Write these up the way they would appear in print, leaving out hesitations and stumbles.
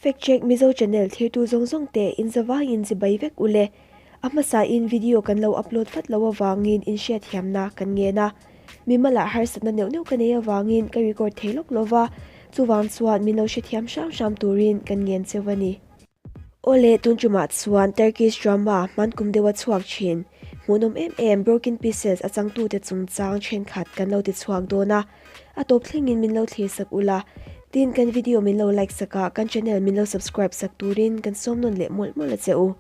Fact Check Mizo Channel thirtu zawng zawng te in zavaiin chibai vek ule. A hmasa in video kan lo upload vat lo avangin in hriatthiamna kan ngen a. Mimalah harsatna neuh neuh ka nei avangin ka record thei lawk lova, chuvang chuan min lo hrethiam hram hram turin kan ngen cheu a ni. Awle, tun tumah chuan Turkish drama hman kum deuha chhuak thin, hmuhnawm em em Broken Pieces a changtute chungchang thenkhat kan lo ti chhuak dawn a, a tawp thlengin min lo thlir sak ula, tin kan video min lo like sak a, kan channel min lo subscribe sak turin kan sawm nawn leh mawlh mawlh a che u.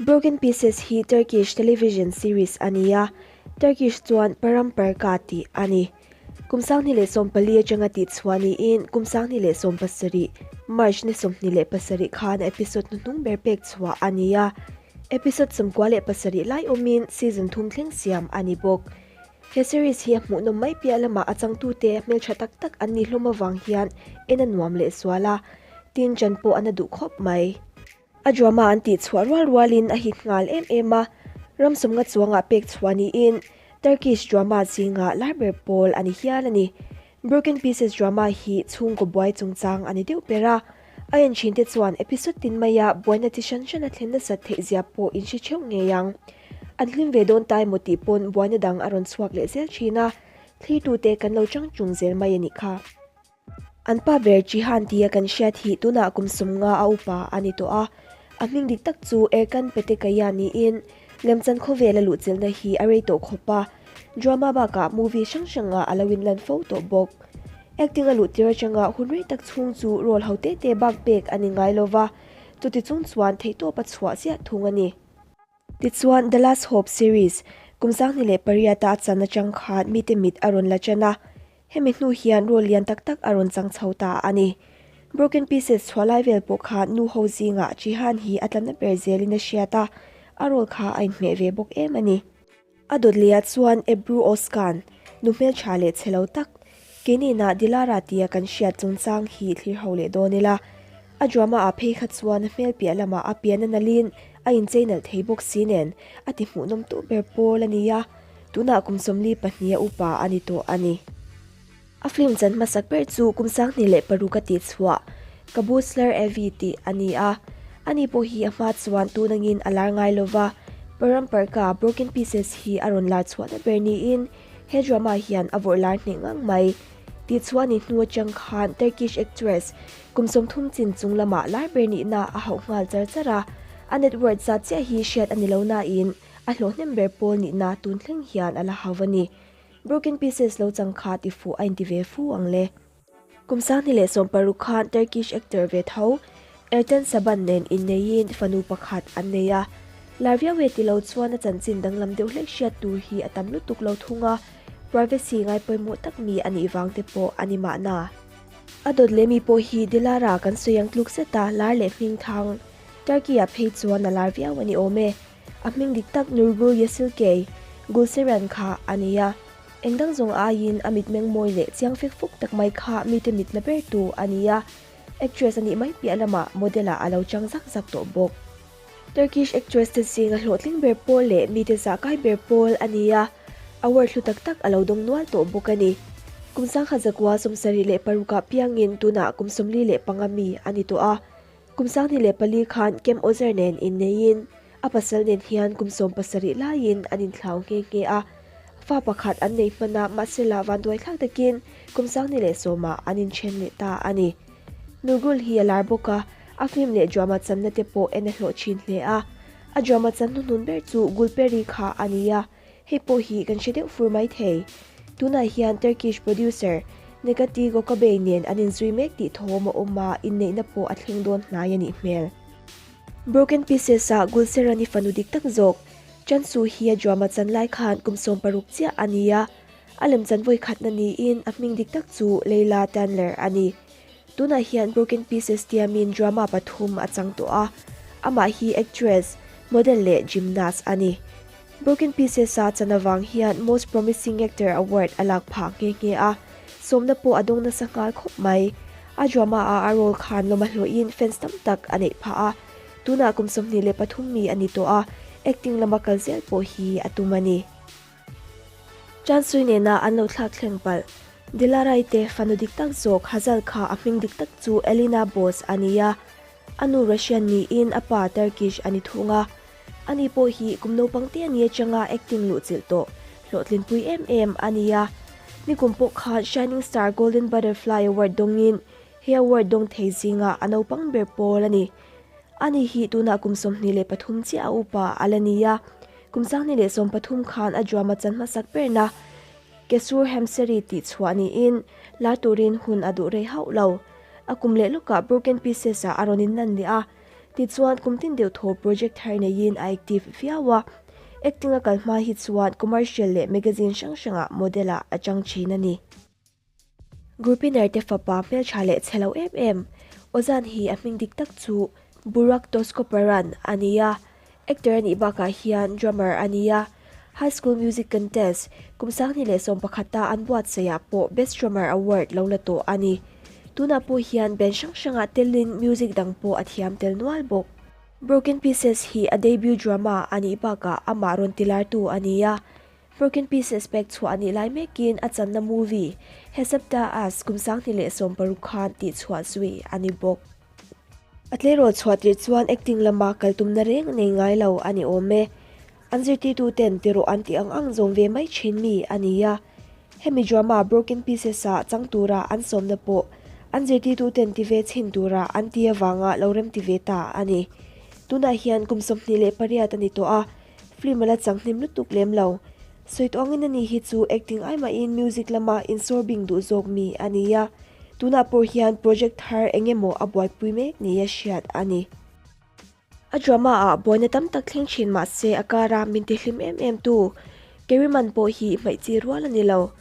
Broken Pieces hi Turkish television series a ni a, Turkish chuan Paramparka tih a ni. Kum 2014 atanga tihchhuah niin kum 2017 March ni 27 khan episode hnuhnung ber pek chhuah a ni a, episode 97 lai awmin season thum thleng siam a ni bawk. He series hi a hmuhnawm mai piah lamah a changtute hmeltha tak tak an ni hlawm avang hian en a nuam lehzual a, tin chan pawh a na duh khawp mai. A drama an tih chhuah rual rualin a hit nghal em em a, ram sawmnga chuangah pek chhuah niin Turkish drama zinga lar ber pawl a ni hial a ni. Broken Pieces drama hi chhungkaw buai chungchang a ni deuh ber a, a en thinte chuan episode tin maia buaina chi hran hran a thlen nasat theih zia pawh in hre theuh ngei ang. An hlim ve dawn ta emaw tih pawn buaina dang a rawn chhuak leh zel thin a, thlirtute kan lo chang chung zel mai a nih kha. An pa ber Jihan tia kan hriat hi tunah kum 50 a upa a ni tawh a, a hming dik tak chu Erkan Petekaya niin lemchan khawvela luhchilhna hi a rei tawh khawp a, drama bakah movie hrang hrangah a lo inlan fo tawh bawk. Acting a luhtir atanga hun rei tak chhung chu role ho te te bak pek a ni ngai lova, chuti chung chuan theihtawp a chhuah ziah thung a ni. Tichuan, The Last Hope series kum 2008 a chan atang khan mite mit a rawn la tan a, Hemi hnu hian role lian tak tak a rawn chang chho ta a ni. Broken Pieces chhuah lai vel pawh kha nu ho zingah Jihan hi a tlanna ber zelin a hriat a, a role kha a inhmeh ve bawk em a ni. A dawt lehah chuan Ebru Ozkan, nu hmeltha leh chhe lo tak, keinina Dilara tia kan hriat chungchang hi thlir ho leh dawn ila. A drama ah phei kha chuan a hmel piah lamah a pian a nalhin a inchei nalh thei bawk si nen a ti hmuhnawm tu ber pawl a ni a. Tunah kum 42 a upa a ni tawh a ni. A film chan hmasak ber chu kum 2006 a tihchhuah Kabuslar Evi tih a ni a. Ani pawh hi a hma chuan tunangin a lar ngai lova, Paramparka Broken Pieces hi a rawn lar chhuahna ber niin he drama hian a vawrh lar hneh ngang mai. Tihchhuah ni hnu atang khan Turkish actress kum 30 chin chung lamah lar ber nihna a hauh nghal char char a, a net worth zat chiah hi hriat a ni lo nain A hlawhhnem ber pawl nihna tun thleng hian a la hau a ni. Broken Pieces lo chang kha ti fuh a inti ve fu ang le. Kum 2016 khan Turkish actor ve tho Ertan Saban nen inneiin fanu pakhat an nei a. Lar viau e ti lo chuan a chanchin danglam deuh hlek hriat tur hi a tam lutuk lo thung a, privacy ngai pawimawh tak mi a nih vang te pawh a ni mahna. A dawt leh mi pawh hi Dilara kan sawi ang tluk zeta lar leh hming thang Turkey-ah phei chuan a lar viau a ni awm e. A hming dik tak Nurgul Yesilkey Gulseren kha a ni a, eng dang zawng aiin a mitmeng mawi leh chiang fek fuk tak mai kha mite mit la bertu a ni a, actress a nih mai piah lamah model ah a lo chang zak zak tawh bawk. Turkish actress te zinga hlawhtling ber pawl leh mite zahkai ber pawl a ni a, award hlu tak tak a lo dawng nual tawh bawk a ni. Kum 1976 ah piangin tunah kum 45 mi a ni tawh a, Kum 24 khan Kem Ozer nen inneiin a pasal nen hian kum 17 laiin an inthlau nghe nghe a. Fa pakhat an nei hman a, mahsela vanduaithlak takin kum 2010 ah an inthen leh ta a ni. Nurgul hi a lar bawk a, a film leh drama channa te pawh en a hlawh thin hle a. A drama chan hnuhnun ber chu Gulperi kha a ni a, Hei pawh hi kan hre deuh fur mai thei. Tunah hian Turkish producer Necati Gokabey nen an inzui mek tih thawm a awm a, inneihna pawh a thleng dawn hnai a nih hmel. Broken Pieces-ah Gulserani fanu dik tak zawk, Cansu hi a drama chan lai khan kum 16 chiah a ni a, a lemchan vawi khatna niin a hming dik tak chu Leyla Tanler a ni. Tunah hian Broken Pieces tiamin drama pathum a chang tawh a, amah hi actress, model leh gymnast a ni. Broken Pieces a chan avang hian Most Promising Actor Award a lak phah nghe nghe a, sawmna pawh a dawng nasa nghal khawp mai. A drama a a role khan lawm a hlawhin fans tam tak a neih phah a, tunah kum 23 mi a ni tawh a, acting lama kal zel pawh hi a tum a ni. Chansui nena an lo thlak thleng palh. Dilaray te fanu dik tak zawk Hazal kha a hming dik tak chu Elina Boz a ni a, a nu Russian niin a pa Turkish a ni thung a. Ani pawh hi kum naupang te a ni atanga acting luhchilh tawh hlawhtlinpui em em a ni a. Nikum pawh khan Shining Star Golden Butterfly Award dawngin he award dawng thei zinga a naupang ber pawl a ni. Ani hi tunah kum 23 chiah a upa a la ni a, kum 2013 khan a drama chan hmasak berna Kesur Hemseri tih chhuah niin lar turin hun a duh rei hauh lo. A kum leh lawkah Broken Pieces ah a rawn inlan leh a, tichuan kum tin deuh thaw project thar neiin a active viau a. Acting a kal hma hi chuan commercial leh magazine hrang hrangah model ah a chang thin a ni. Gurpiner te fapa hmeltha leh chhe lo em em, Ozan hi a hming dik tak chu Burak Toskoparan a ni a, actor a nih bakah hian drummer a ni a, High School Music Contest kum 2011 a an buatsaihah pawh Best Drummer Award lo la tawh a ni. Tunah pawh hian band hrang hrangah telin music dang pawh a thiam tel nual bawk. Broken Pieces hi a debut drama a nih bakah amah rawn tilartu a ni a, Broken Pieces pek chhuah a nih lai mekin a channa movie Hesapta Us kum 2016 khan tihchhuah zui a ni bawk. A tleirawl chhuah tirh chuan acting lama kal tumna reng nei ngai lo a ni awm e. An zirtirtuten ti rawh an tih ang ang zawm ve mai thin mi a ni a. Hemi drama Broken Pieces ah chang tura an sawmna pawh an zirtirtuten ti ve chhin tura an ti avanga lo remti ve ta a ni. Tunah hian kum 28 a ni tawh a, Film a la chang hnim lutuk lem lo. Sawi tawh angin ani hi chu acting ai mahin music lama insawrbing duh zawk mi a ni a, tunah pawh hian project thar eng emaw a buaipui mek nia hriat a ni. A drama ah buaina tam tak thleng thin mah se a kara min ti hlim em em tu Keriman pawh hi hmaih chi rual a ni lo.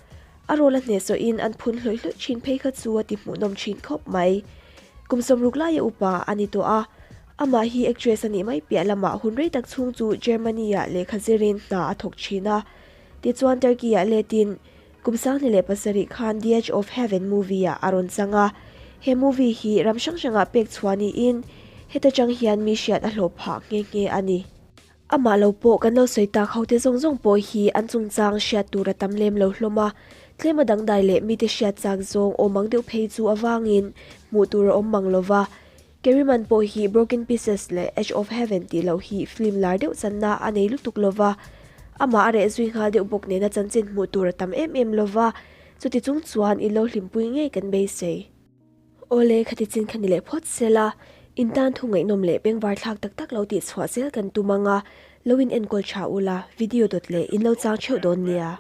A role a hnehsawhin an phun hlawih hlawih thin phei kha chu a ti hmuhnawm thin khawp mai. Kum 60 laia upa a ni tawh a, amah hi actress a nih mai piah lamah hun rei tak chhung chu Germany-ah lehkha zirin hna a thawk thin a. Tichuan Turkey-ah letin kum 2007 khan The Edge of Heaven movie-ah a rawn chang a. He movie hi ram hrang hrangah pek chhuah niin heta chang hian mi hriat a hlawh phah nghe nghe a ni. Amah lo pawh kan lo sawi tak hote zawng zawng pawh hi an chungchang hriat tur a tam lem lo hlawm a, tlem a dangdai leh mite hriat chak zawng awm ang deuh phei chu avangin hmuh tur a awm mang lo va. Keriman pawh hi Broken Pieces leh Edge of Heaven tih loh hi film lar deuh channa a nei lutuk lo va, amah a reh zui nghal deuh bawk nena chanchin hmuh tur a tam em em lo va, chuti chung chuan in lo hlimpui ngei kan beisei. Awle, khati chin kha ni leh phawt sela, in tan thu ngaihnawm leh bengvar thlak tak tak lo tih chhuah zel kan tum ang a, lo in enkawl tha ula, video dawt leh in lo chang theuh dawn nia.